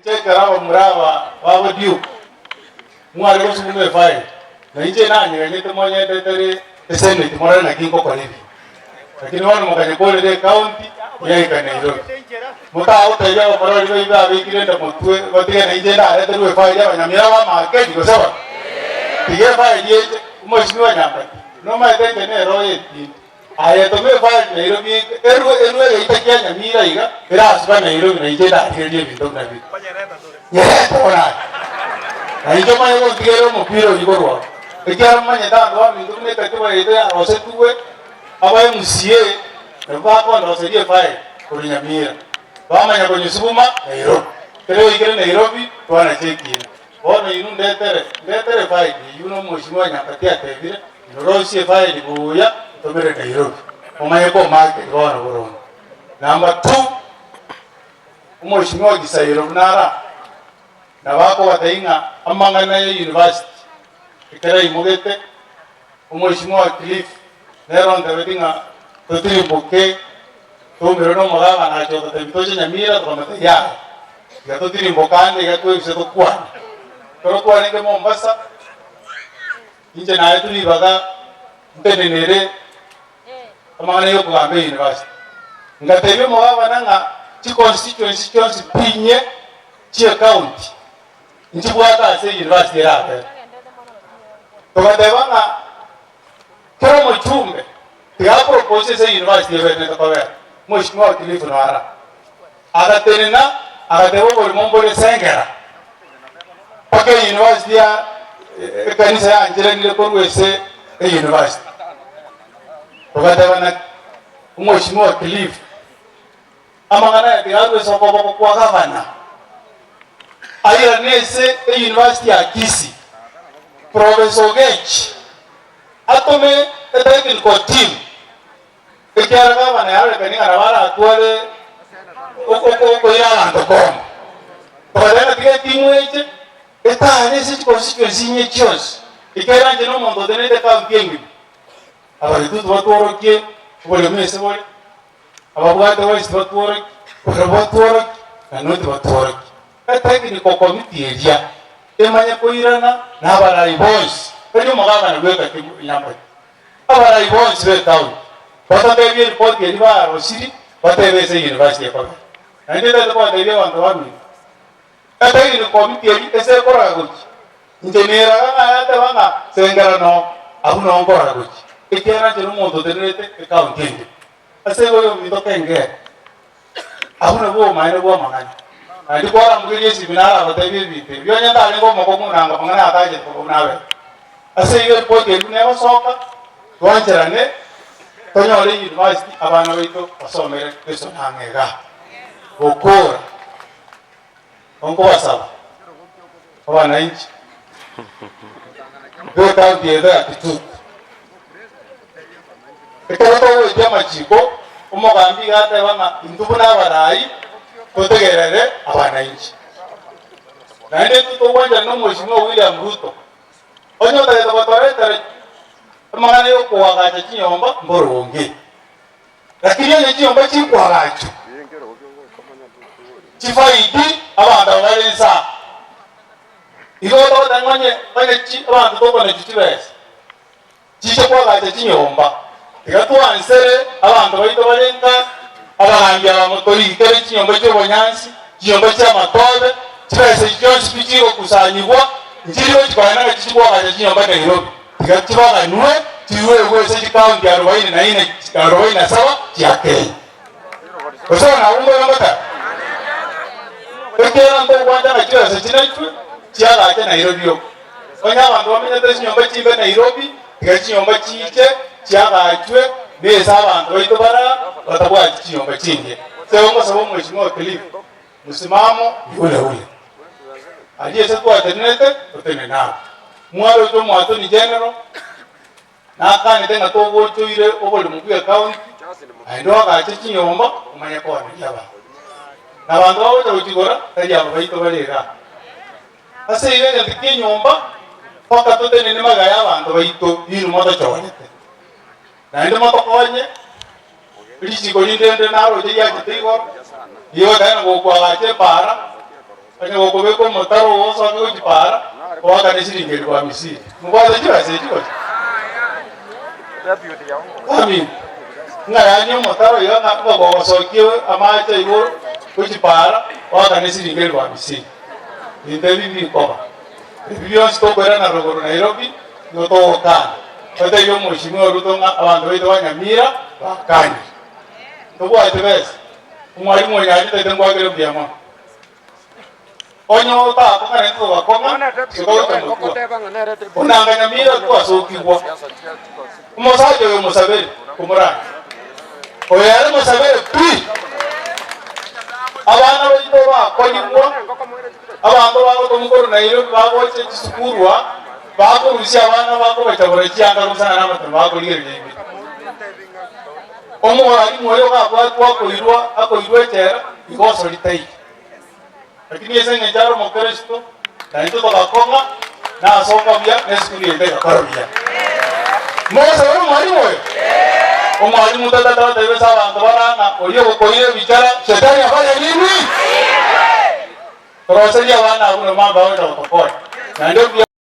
Inche ekero abamura aba babo Duke mware gosuguma efaili, na inche nanyeganyete monyendetere eseneti morore naki ngokora ebi. Lakini bono mokanyekorera ecounty yaika Nairobi. Motagotebia abamura baria baria babekire enda motwe batige na inche ndareterwe efaili abanyamira b'amakeri gose ba? Tiga efaili eche, omosimiwa Nyambati, nomaete inche nere oyo etindi. Aye toma efaili Nairobi eke, erwe erwe egeita kia Nyamira iga, erasuka Nairobi na inche ndarigererie ebinto buna biria. Nyerete bono aye. Na inche omanye gontigerera omopira oyio korwa abwo. Ekiagera momanyete abanto baminto buna ekatiba yaito yarosetigwe, aba MCA nabwo bakondoseria efaili korwa Nyamira, bamanya konyesuguma Nairobi. Ekero yaikire Nairobi, twanacha ekina. Bono inwe ndetere, ndetere efaili eyio buna omweshimiwa Nyambati atebire, Inorosie efaili buya, ntomere Nairobi, momanye komakeria bono boronge. Number two, omweshimiwa Gisairo buna ara, nabo akobatebia ng'a amang'ana ya university ekero aimogete, omweshimiwa Cliff nere ontebeti ng'a totirimboke toumerwe na omogabana ache ototebia toche Nyamira, tokamotebia yaya, tiga totirimboke ande iga twebise tokwane. Ekero twarenge Mombasa, Inche naetwe ribaga ntenenere amang'ana y'okogamba eyunivasiti. Ngatebia omogabana ng'a chiconstituency chionsi pi inye chi'ecounty nchibwate ase eyunivasiti erabere. Togateba ng'a kera omochumbe tiga apropose ase eyunivasiti ebenerete kobera. Mweshimiwa Cliff Noara agatenena agateba oborimo mbore Sengera. Mpaka eyunivasiti ya ekanisa yancheranire korwa ase eyunivasiti. Togateba na omweshimiwa Cliff, amang'ana aya tiga arwe ase okoboko kwa gavana, airane ase eyunivasiti ya Kisii, Professor Ogechi atome etechnical team Ekiagera gavana yarorekanie ng'a nabo aratware okoira abanto komo. Togateba ng'a tiga etimu eche etaane ase chiconstituency inye chionsi, ekiagera inche nomonto otenerete ecounty engima. Abagetutu batworokie oboremu ase bore, ababwate west batworokie, barabwo batworokie, na north batworokie. Etechnical committee eria emanye koirana na abarai bonsi, tari omogabana bweka ki Nyambati. Abarai bonsi b'etaoni batatebie eripoti eria barosirie, batebe ase eyunivasiti ekobera. Naende ntagete kobatebia abanto bamino, etagini komiti eria ase ekoraga gochia, inche neraga ng'a yateba ng'a sengera noo, abwo noo nkoraga gochia, ekiagera inche nomonto otenerete ekaunti engima. Ase igo oyominto kengere, abwo nabwo obomaene bw'amang'ana. Naende kwarambugeria esimi narabatebie ebinto ebi, onye ntarenge omokong'u nanga amang'ana atachete koba buna abete. Ase igo eripoti eria buna egosoka, twancherane tonyore eyunivasiti abana baito basomere Kristo nang'e igaa. Gokora, onkobasaba abananchi b'ecounty eye ya Kitutu, ekero togoetia amachiko, omogambi iga ateba ng'a intwe buna abarai totegerere abananchi. Naende intwe togwanchana na omweshimiwa William Ruto, Onye otagete gotoretera amang'ana y'okoagacha chinyomba mboronge, lakini onye chinyomba chikoagachwa chifaidi abanto aba bare inse aa. Igo togoteba ng'a onye onye chi abanto tokonachwa chibesa chiche koagacha chinyomba, tiga twansere abanto baito bare nka abagambi aba motorikere chinyomba chi'obonyansi, chinyomba chi'amatobe, chibesa echi chionsi pi chigokusanyigwa, nchiri gochi koenda ng'a chichi koagacha chinyomba Nairobi. Tiga chibaganwe chiruegwe ase chikaunti arobaini na ine arobaini na saba chia Kenya. Gose bono abwo mboigo ngoteba? Ekiagera ntogwancha ng'a chibesa chinachwe chiagache Nairobi oko. Onye abanto bamenyete ase chinyomba chimbe Nairobi, tiga chinyomba chiiche chiagachwe nese abanto baito bara batabwati chinyomba chingiya. Ase igo ngosaba omweshimiwa Cliff, msimamo ni ule ule. Aria ase twatenenete, totenene abwo. Mwaroche omo Attorney General, nakanete ng'a togochoire oboremo bwe ecounty, naende oagache chinyomba omanye kooneria abanto. Na abanto bagocha gochigora tari aba baito bare igaa. Ase igo egento ki'enyomba mpaka totenene magega y'abanto baito inwe motochorete, naende motokonye richiko rinde rinde naroche riachete igoro, rigoteba ng'a gokoagacha epaara. Onye gokobeka omotaro oo osoke gochia paara, oakane chiringi elifu hamisini. Mobwate chibesa echi gose? Amin. Ng'a yaani omotaro iga ng'a ng'a gogosokia amache igoro gochia paara, oakane chiringi elifu hamisini. Ebinto ebi bikoba. Ebi bionsi tokoirana rogoro Nairobi, nigo togokana. Totebie omweshimiwa Ruto ng'a abanto baito ba Nyamira bakanire. Tobwati besa. Omwalimu oyo nyanchete nkwakere mbuya mono. Onye otakong'a naintwe togakong'a, soka goika motwe. Onanga Nyamira twasokigwa. Omosacha oyo omosabere komoranche. Oyo ere mosabere pi. Abana baito bakonyigwa, abanto bagotomwa korwa Nairobi bagocha chisukuru aa, bakorusia abana bakobachabora chianga gosana namatemo bakorigereria ime. Omwalimu oyo gabwatwa akoirwa akoirwa echela, igoso ritaiyo. Lakini ase engencho are omokristo, na intwe togakong'a, nasoka buya, na esukuru yaito egakora buya. Mogosabera omwalimu oyo? Omwalimu tata tabatebie ase abanto bara ng'a oria ogokoira ebichara, shetani afanye nini? Toroserie abana abwo na mambia bagocha gotokonya. Naende mbuya.